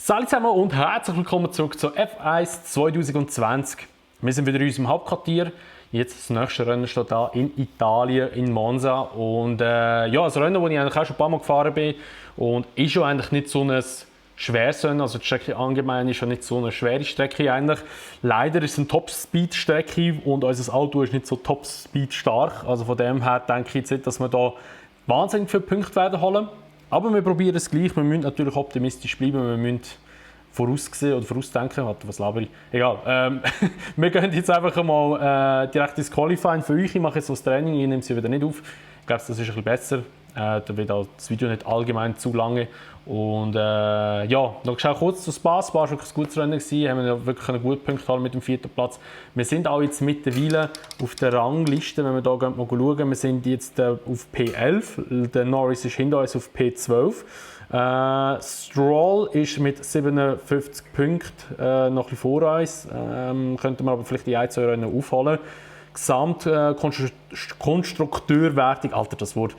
Hallo zusammen und herzlich willkommen zurück zur F1 2020. Wir sind wieder in unserem Hauptquartier. Jetzt das nächste Rennen steht da in Italien, in Monza. Und ja, ein Rennen, das ich eigentlich auch schon ein paar Mal gefahren bin. Und ist ja eigentlich nicht so ein schweres Rennen. Also die Strecke allgemein ist ja nicht so eine schwere Strecke eigentlich. Leider ist es eine Top-Speed-Strecke und unser Auto ist nicht so Top-Speed stark. Also von dem her denke ich jetzt nicht, dass wir da wahnsinnig viele Punkte werden holen. Aber wir probieren es gleich. Wir müssen natürlich optimistisch bleiben. Wir müssen voraussehen oder vorausdenken. Warte, was laber ich? Egal. Wir gehen jetzt einfach mal direkt ins Qualifying für euch. Ich mache jetzt so das Training, ich nehme sie wieder nicht auf. Ich glaube, das ist ein bisschen besser. Dann wird das Video nicht allgemein zu lange. Und ja, noch kurz zu Spa. Spa war wirklich ein gutes Rennen. Wir haben wirklich einen guten Punkt holen mit dem 4. Platz. Wir sind auch jetzt mittlerweile auf der Rangliste, wenn wir hier mal schauen. Wir sind jetzt auf P11. Der Norris ist hinter uns auf P12. Stroll ist mit 57 Punkten noch ein bisschen vor uns. Könnte man aber vielleicht die 1-2 Rennen aufholen. Gesamtkonstrukteurwertung, Alter, das Wort.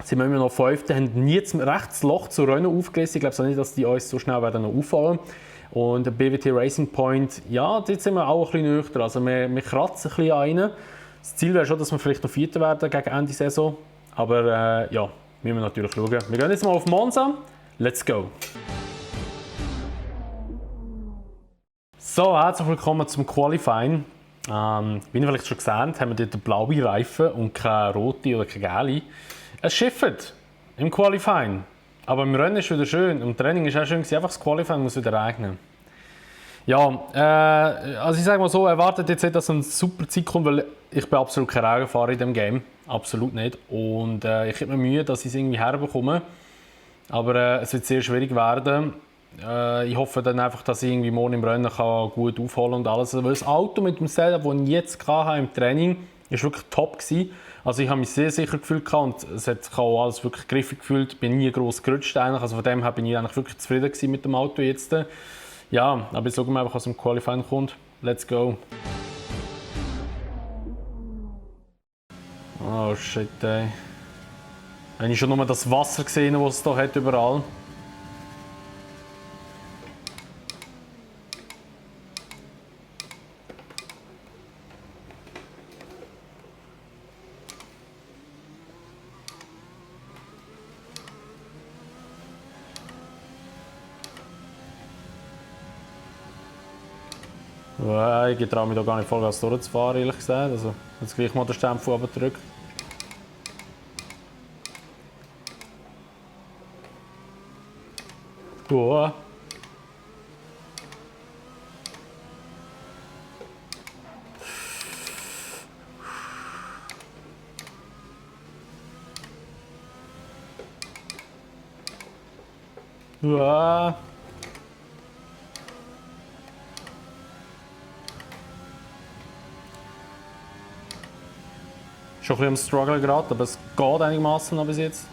Sind wir immer noch 5. haben nie rechts das Loch zu Rennen aufgelesen. Ich glaube auch nicht, dass die uns so schnell werden noch auffallen. Und der BWT Racing Point, ja, dort sind wir auch ein bisschen nüchtern. Also wir kratzen ein bisschen rein. Das Ziel wäre schon, dass wir vielleicht noch 4. werden gegen Ende Saison. Aber ja, müssen wir natürlich schauen. Wir gehen jetzt mal auf Monza. Let's go! So, herzlich willkommen zum Qualifying. Wie ihr vielleicht schon gesehen habt, haben wir dort blaue Reifen und keine rote oder keine gelbe. Es schifft im Qualifying. Aber im Rennen ist es wieder schön. Im Training ist es auch schön, einfach das Qualifying muss wieder regnen. Ja, also ich sage mal so, erwartet jetzt nicht, dass eine super Zeit kommt, weil ich bin absolut kein Regenfahrer in diesem Game. Absolut nicht. Und ich gebe mir Mühe, dass ich es irgendwie herbekomme. Aber es wird sehr schwierig werden. Ich hoffe dann einfach, dass ich irgendwie morgen im Rennen kann gut aufholen und alles. Weil das Auto mit dem Setup, das ich jetzt hatte im Training, war wirklich top gewesen. Also ich habe mich sehr sicher gefühlt und es hat sich auch alles wirklich griffig gefühlt. Ich bin nie gross gerutscht eigentlich. Also von dem her bin ich eigentlich wirklich zufrieden gewesen mit dem Auto jetzt. Ja, aber jetzt schauen wir einfach, was im Qualifying kommt. Let's go! Oh shit, ey. Wenn ich schon nur das Wasser gesehen, was es hier hat überall. Ich traue mich da gar nicht Vollgas durchzufahren, ehrlich gesagt. Also, jetzt gleich mal den Stempel runter. Boah. Boah. Schon ein bisschen am Struggle gerade, aber es geht einigermaßen noch bis jetzt.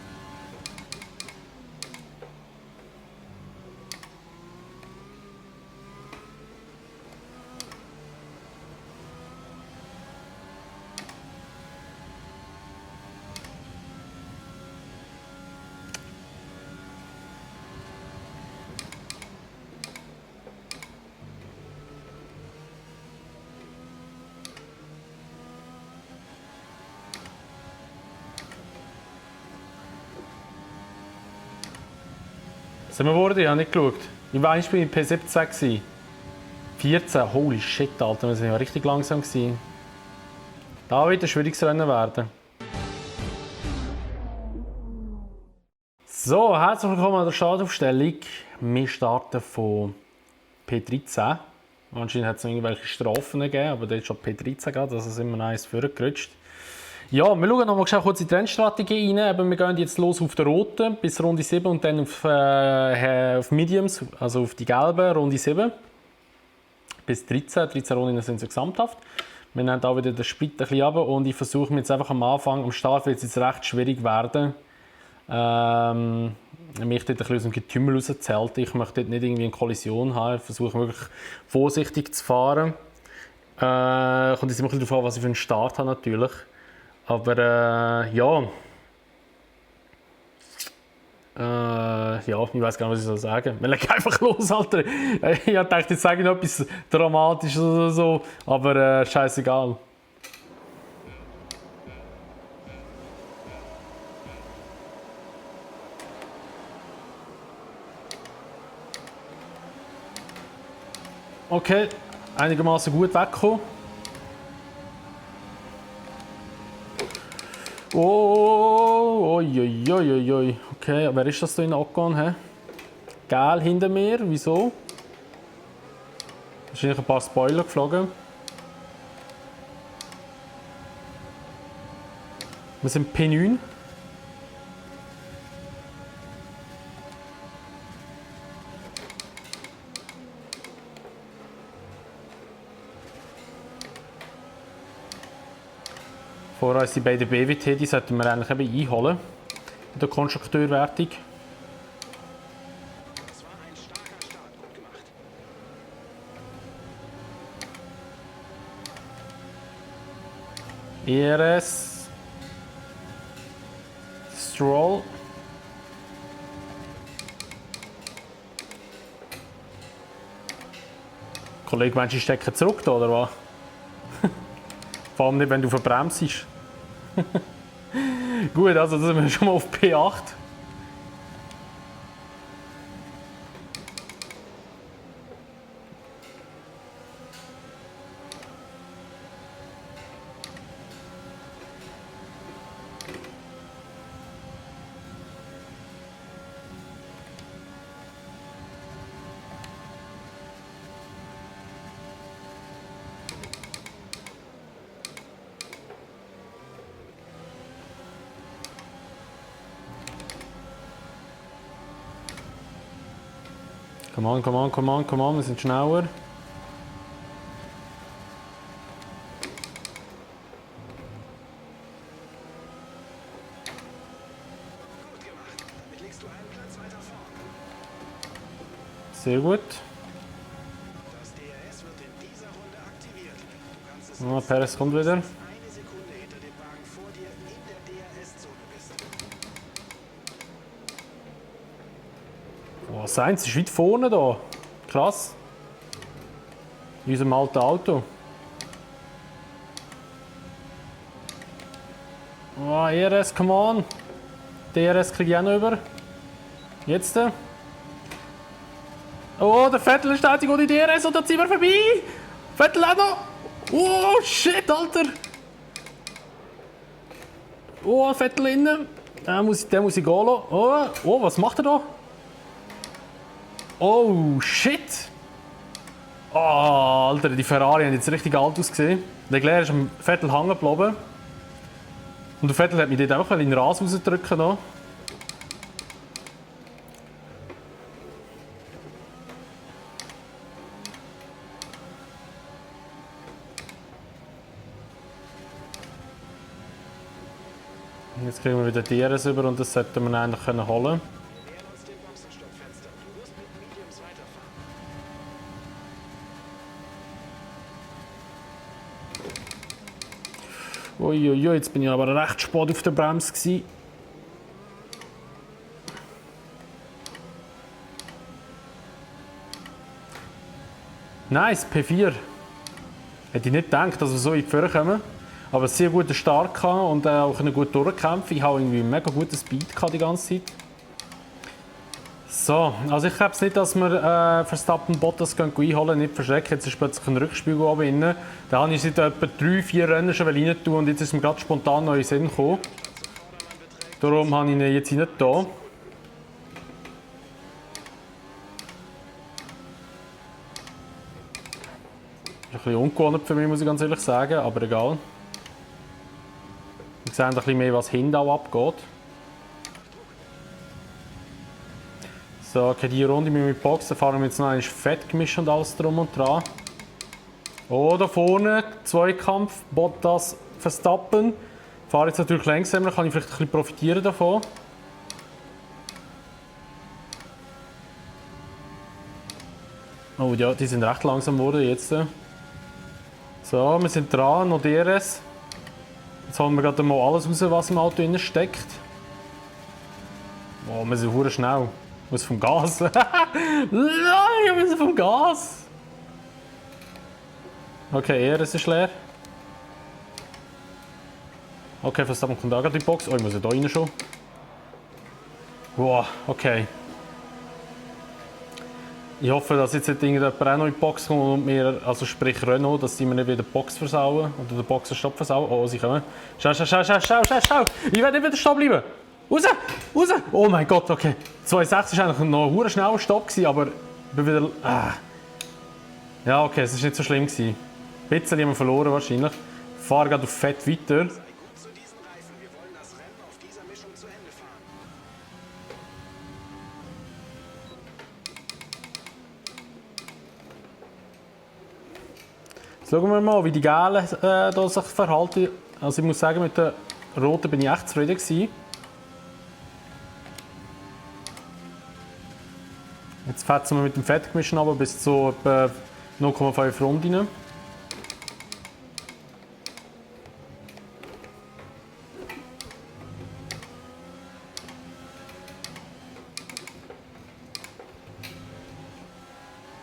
Sind wir geworden? Ich habe nicht geschaut. Ich war eigentlich bei P17. 14, holy shit, Alter, wir sind ja richtig langsam gewesen. Da wird ein schwieriges Rennen werden. So, herzlich willkommen an der Startaufstellung. Wir starten von P13. Anscheinend hat es irgendwelche Strafen gegeben, aber dort ist schon P13 gerade, also sind wir eins vorgerutscht. Ja, wir schauen noch mal kurz in die Rennstrategie rein. Aber wir gehen jetzt los auf der roten bis Runde 7 und dann auf Mediums, also auf die gelben, Runde 7 bis 13. 13 Runden sind sie gesamthaft. Wir nehmen da wieder den Split ein bisschen runter und ich versuche mir jetzt einfach am Anfang, am Start wird es jetzt recht schwierig werden. Ich möchte dort ein bisschen aus dem Getümmel rauszelten. Ich möchte dort nicht irgendwie eine Kollision haben. Ich versuche wirklich vorsichtig zu fahren. Kommt jetzt immer ein bisschen darauf an, was ich für einen Start habe natürlich. Aber ja, Ja, ich weiß gar nicht, was ich soll sagen. Wir legen einfach los, Alter. Ich dachte, jetzt sage ich noch etwas Dramatisches oder so, aber scheißegal. Okay, einigermaßen gut weggekommen. Oh, oi, oi, oi, oi. Okay, wer ist das da in Ocon? Hä? Gel hinter mir, wieso? Wahrscheinlich ein paar Spoiler geflogen. Wir sind P9. Vorher sind die beiden BWT, die sollten wir eigentlich eben einholen in der Konstrukteurwertung. Das war ein starker Start, gut gemacht. ERS. Stroll. Kollege, meinst du, ich stecke zurück da, oder was? Vor allem nicht, wenn du verbremst. Gut, also da sind wir schon mal auf P8. Come on, come on, come on, come on, wir sind schneller. Gut gemacht. Damit liegst du einen Platz weiter vorn. Sehr gut. Das DRS wird in dieser Runde aktiviert. Du kannst es Ah, Perez kommt wieder. eine Sekunde hinter dem Wagen vor dir in der DRS-Zone bist. Oh, Sainz ist weit vorne da. Krass. In unserem alten Auto. Oh, ERS, come on. DRS kriege ich auch noch über. Jetzt. Oh, der Vettel ist stetig die DRS und da ziehen wir vorbei. Vettel auch noch. Oh, shit, Alter. Oh, Vettel innen. Den muss ich gehen lassen. Oh, was macht er da? Oh, shit! Oh, Alter, die Ferrari haben jetzt richtig alt ausgesehen. Leclerc ist am Vettel hängen geblieben. Und der Vettel hat mich dort einfach in den Rasen rausdrücken lassen. Jetzt kriegen wir wieder DRS über und das sollten wir eigentlich holen können. Wir nähern uns dem Boxenstoppfenster. Du wirst mit Mediums weiterfahren. Uiuiui, jetzt bin ich aber recht spät auf der Bremse gewesen. Nice, P4. Hätte ich nicht gedacht, dass wir so weit vorkommen. Aber einen sehr guten Start gehabt und auch einen guten Durchkämpfen. Ich habe irgendwie einen mega guten Speed gehabt die ganze Zeit. So, also ich glaube nicht, dass wir Verstappen Bottas einholen, nicht verschrecken. Jetzt ist plötzlich ein Rückspiegel oben drin. Da habe ich seit etwa 3-4 Rennen schon rein tun und jetzt ist mir gerade spontan neu in den Sinn gekommen. Darum habe ich ihn jetzt nicht da. Ist ein bisschen ungewohnt für mich, muss ich ganz ehrlich sagen, aber egal. Wir sehen ein bisschen mehr, was hinten auch abgeht. So, okay, die Runde mit Boxen fahren wir jetzt noch ein Fett gemischt und alles drum und dran. Oh, da vorne, Zweikampf, Bottas, Verstappen. Ich fahre jetzt natürlich langsamer, kann ich vielleicht ein bisschen profitieren davon. Oh ja, die sind recht langsam geworden jetzt. So, wir sind dran, noch DRS. Jetzt holen wir gerade mal alles raus, was im Auto drin steckt. Oh, wir sind hure schnell. Ich muss vom Gas. Nein, ich muss vom Gas. Okay, ERS ist leer. Okay, Verstappen kommt auch gerade in die Box. Oh, ich muss ja da rein schon. Wow, okay. Ich hoffe, dass jetzt nicht irgendjemand auch noch in die Box kommt und mir, also sprich Renault, dass sie mir nicht wieder die Box versauen oder den Boxenstopp versauen. Oh, sie kommen. Schau, schau, schau, schau, schau, schau, schau. Ich werde nicht wieder stehen bleiben. Raus, raus. Oh mein Gott, okay. 2,6 war eigentlich noch ein schneller Stopp, aber ich bin wieder... Ja, okay, es war nicht so schlimm. Ein bisschen haben wir verloren wahrscheinlich. Ich fahre gerade auf Fett weiter. Sei gut zu diesen Reifen. Wir wollen das Rennen auf dieser Mischung zu Ende fahren. Jetzt schauen wir mal, wie die Gelben da sich verhalten. Also ich muss sagen, mit den Roten bin ich echt zufrieden gewesen. Jetzt fetzen wir mit dem Fettgemisch aber bis zu etwa 0,5 Runden.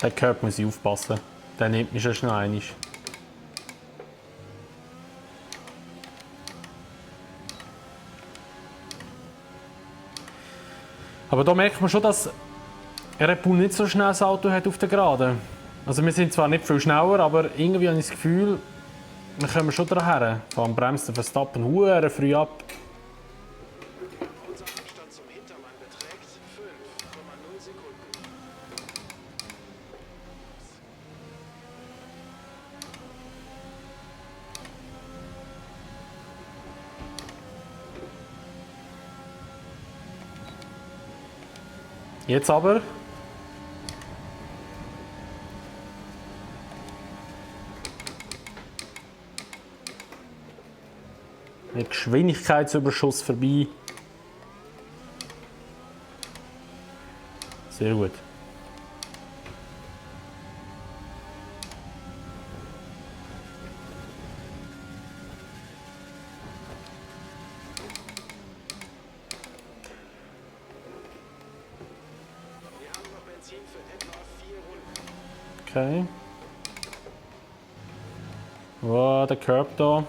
Der Curb muss ich aufpassen. Der nimmt mich schon schnell einmal. Aber da merkt man schon, dass Red Bull nicht so schnell ein Auto hat auf der Geraden. Also wir sind zwar nicht viel schneller, aber irgendwie habe ich das Gefühl, wir kommen schon daher. Vor allem bremst der Verstappen hure früh ab. Unser Abstand zum Hintermann beträgt 5,0 Sekunden. Jetzt aber. Mit Geschwindigkeitsüberschuss vorbei. Sehr gut. Wir haben noch Benzin für etwa 4 Runden. Okay. Wow, der Curb da.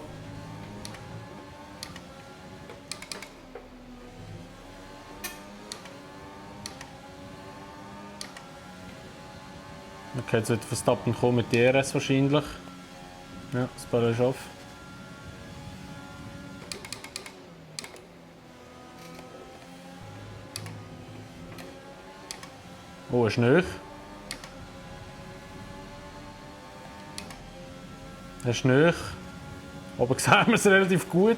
Okay, jetzt wird Verstappen kommen mit DRS wahrscheinlich. Ja, das Ball ist auf. Oh, ist nicht. Er ist nicht. Oben sehen wir es relativ gut.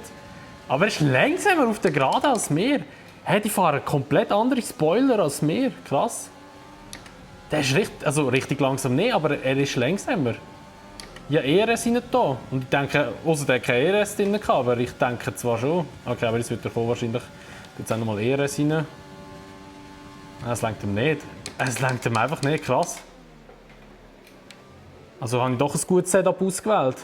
Aber er ist langsamer auf der Geraden als wir. Hey, die fahren komplett andere Spoiler als wir. Krass. Der ist richtig, also richtig langsam nicht, aber er ist langsamer. Ja, ERS rein da. Und ich denke, außer der hat kein ERS drin gehabt, aber ich denke zwar schon. Okay, aber jetzt wird er kommen wahrscheinlich. Jetzt auch nochmal ERS rein. Es lenkt ihm nicht. Es lenkt ihm einfach nicht, krass. Also habe ich doch ein gutes Setup ausgewählt.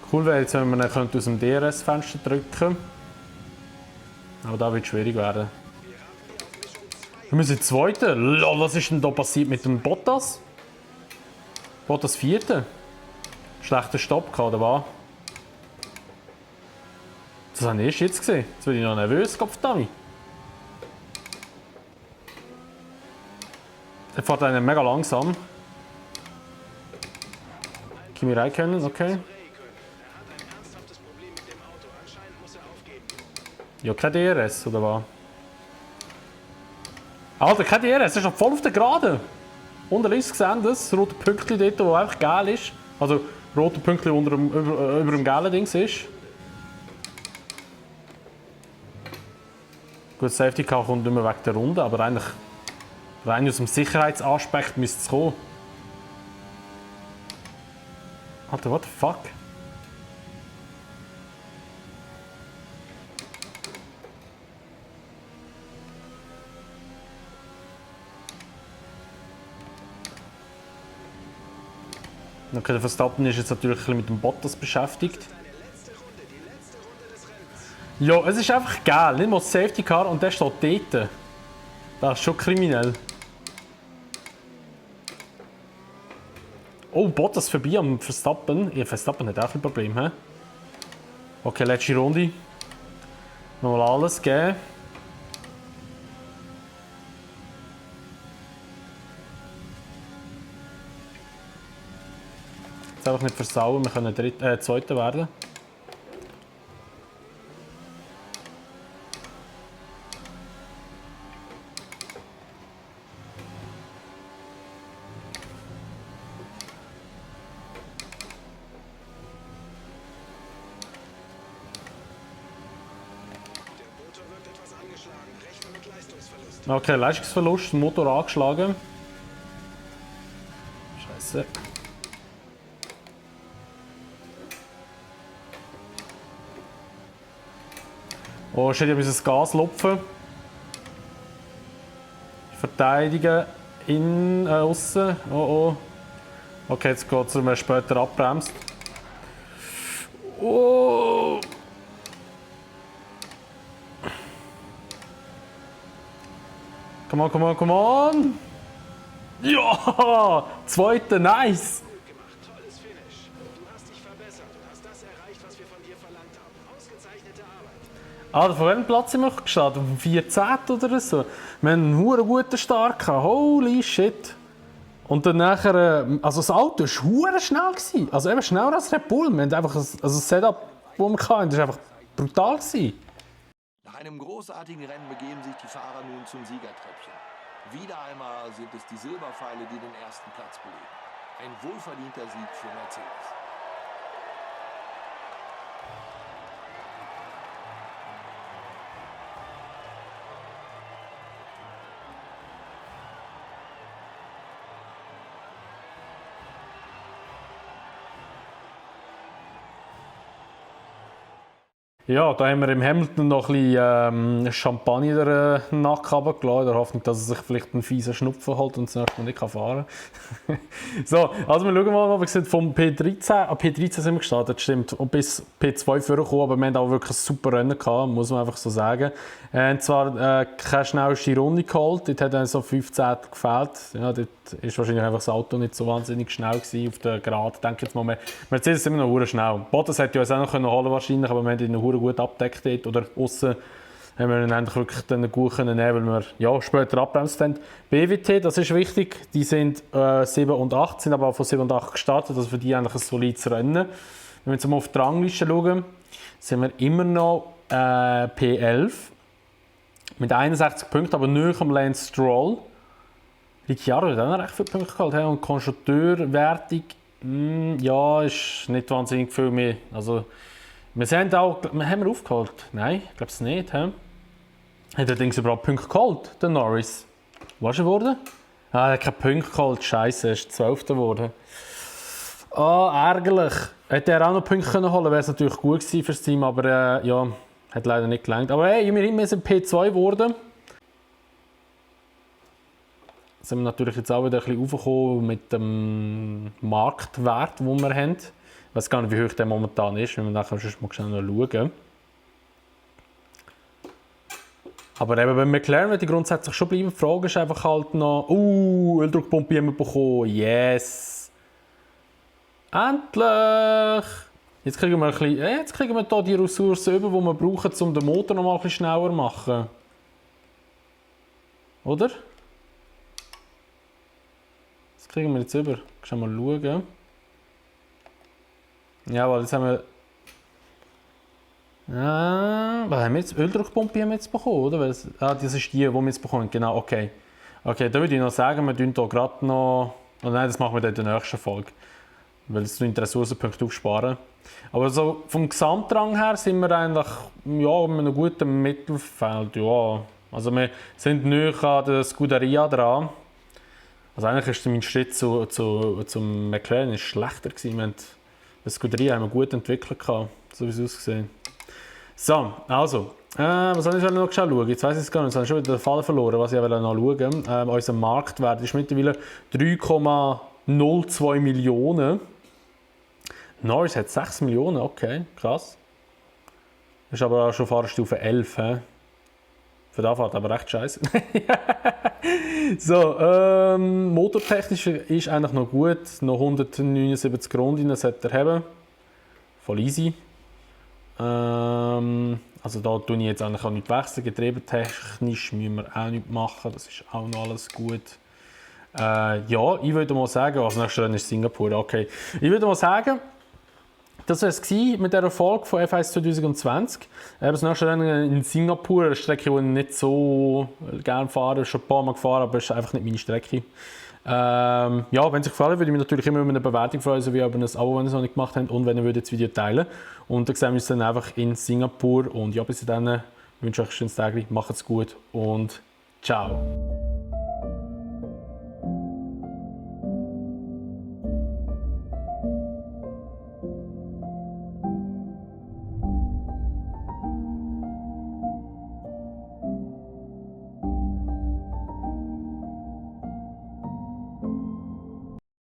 Cool wäre jetzt, wenn man ihn aus dem DRS-Fenster drücken könnte. Aber da wird es schwierig werden. Wir sind Zweiter. Lol, was ist denn da passiert mit dem Bottas? Bottas Vierter? Schlechter Stopp gehabt, oder was? Das habe ich erst jetzt gesehen. Jetzt bin ich noch nervös, Kopfdami. Er fährt einen mega langsam. Kimi Räikkönen, okay. Er hat ein ernsthaftes Problem mit dem Auto. Anscheinend muss er aufgeben. Ja, kein DRS, oder was? Alter, kein DRS, er ist noch voll auf der Geraden. Unten links gesehen das rote Pünktchen dort, wo einfach gel ist. Also, rote Pünktchen über dem gelben Dings ist. Gut, Safety Car kommt nicht mehr wegen der Runde, aber eigentlich rein aus dem Sicherheitsaspekt müsste es kommen. Alter, what the fuck? Okay, der Verstappen ist jetzt natürlich ein bisschen mit dem Bottas beschäftigt. Ja, es ist einfach geil. Nicht mal das Safety Car und der steht dort. Das ist schon kriminell. Oh, Bottas vorbei am Verstappen. Ja, Verstappen hat auch ein Problem, hä? Okay, letzte Runde. Nochmal alles geben. Jetzt einfach nicht versauen, wir können Zweiter werden. Okay, Leistungsverlust, Motor angeschlagen. Scheiße. Oh shit, ich muss das Gas lupfen. Verteidigen in außen. Oh oh. Okay, jetzt geht es, wenn man später abbremst. Oh. Come on, come on, come on! Ja! Zweiter, nice! Gut gemacht, tolles Finish. Du hast dich verbessert und hast das erreicht, was wir von dir verlangt haben. Ausgezeichnete Arbeit. Von welchem Platz sind wir gestartet? Auf dem 14. oder so? Wir haben einen verdammt guten Start gehabt. Holy shit! Und dann nachher, also das Auto war verdammt schnell gewesen. Also eben schneller als Red Bull. Wir haben einfach das Setup, das wir hatten, das war einfach brutal gewesen. Nach einem großartigen Rennen begeben sich die Fahrer nun zum Siegertreppchen. Wieder einmal sind es die Silberpfeile, die den ersten Platz belegen. Ein wohlverdienter Sieg für Mercedes. Ja, da haben wir im Hamilton noch ein bisschen Champagner in den Nacken runtergelassen, in der Hoffnung, dass er sich vielleicht einen fiesen Schnupfen holt und das nächste Mal nicht fahren kann. So, also wir schauen mal, wie gesagt, vom P13 sind wir gestartet, stimmt, und bis P2 vorgekommen, aber wir haben auch wirklich ein super Rennen gehabt, muss man einfach so sagen. Und zwar keine schnellste Runde geholt, dort hat dann so 15 gefehlt. Ja, dort ist wahrscheinlich einfach das Auto nicht so wahnsinnig schnell gewesen auf der Gerade. Ich denke jetzt mal, Mercedes ist immer noch verdammt schnell. Bottas hätte ja auch noch holen wahrscheinlich, aber wir haben ihn noch gut abgedeckt dort. Oder aussen haben wir ihn eigentlich wirklich dann gut nehmen können, weil wir ja, später abbremst haben. BWT, das ist wichtig, die sind 7 und 8, sind aber auch von 7 und 8 gestartet, also für die eigentlich ein solides Rennen. Wenn wir jetzt mal auf die Rangliste schauen, sind wir immer noch P11 mit 61 Punkten, aber nicht am Lance Stroll. Ricciardo hat auch noch recht viele Punkte geholt. Und Konstrukteurwertung, ja, ist nicht wahnsinnig viel mehr. Also, haben wir aufgeholt? Nein, ich glaube es nicht. Hat er überhaupt Punkte geholt, der Norris? Was ist er geworden? Ah, er hat keine Punkte geholt, scheiße, er ist 12. geworden. Ärgerlich. Hätte er auch noch Punkte holen können, wäre es natürlich gut gewesen für das Team, aber ja, hat leider nicht gelangt. Aber hey, immerhin, wir sind P2 geworden. Sind wir natürlich jetzt auch wieder ein bisschen aufgekommen mit dem Marktwert, den wir haben. Ich weiß gar nicht, wie hoch der momentan ist, wenn wir nachher schon mal schnell schauen. Aber eben bei McLaren wird die grundsätzlich schon bleiben. Die Frage ist einfach halt noch, Öldruckpumpe haben wir bekommen, yes! Endlich! Jetzt kriegen wir hier die Ressourcen über, die wir brauchen, um den Motor noch mal ein bisschen schneller zu machen. Oder? Das kriegen wir jetzt über. Schauen wir mal schauen. Ja, weil jetzt haben wir. Was haben wir jetzt? Öldruckpumpe haben wir jetzt bekommen, oder? Das ist die wir jetzt bekommen. Genau, okay. Okay, da würde ich noch sagen, wir tun hier gerade noch. Oh nein, das machen wir dann in der nächsten Folge. Weil es die Ressourcenpunkte aufsparen. Aber so vom Gesamtrang her sind wir eigentlich ja, in einem guten Mittelfeld. Ja. Also wir sind näher an der Scuderia dran. Also eigentlich ist mein Schritt zum McLaren schlechter gewesen. Die Scuderia haben wir gut entwickelt, so wie es aussieht. So, also, was habe ich noch schauen? Jetzt weiss ich es gar nicht, jetzt habe ich schon wieder den Fall verloren, was ich noch schauen wollte. Unser Marktwert ist mittlerweile 3,02 Millionen. Norris hat 6 Millionen, okay, krass. Das ist aber auch schon Fahrerstufe 11. He? Für die Anfahrt aber recht scheiße. So, motortechnisch ist eigentlich noch gut. Noch 179 Runden, das hat er haben. Voll easy. Also da tue ich jetzt eigentlich auch nicht wechseln. Getriebetechnisch müssen wir auch nicht machen. Das ist auch noch alles gut. Ja, ich würde mal sagen, das nächste Rennen ist Singapur. Okay. Ich würde mal sagen, das war es mit der Erfolg von F1 2020. Das nächste Rennen in Singapur, eine Strecke, die ich nicht so gerne fahre. Ich bin schon ein paar Mal gefahren, aber es ist einfach nicht meine Strecke. Ja, wenn es euch gefallen würde ich mich natürlich immer über eine Bewertung freuen, sowie über ein Abo, wenn ihr es noch nicht gemacht habt, und wenn ihr das Video teilen würdet. Und dann sehen wir uns dann einfach in Singapur. Und ja, bis dann wünsche ich euch ein schönes Tag, macht's gut und ciao.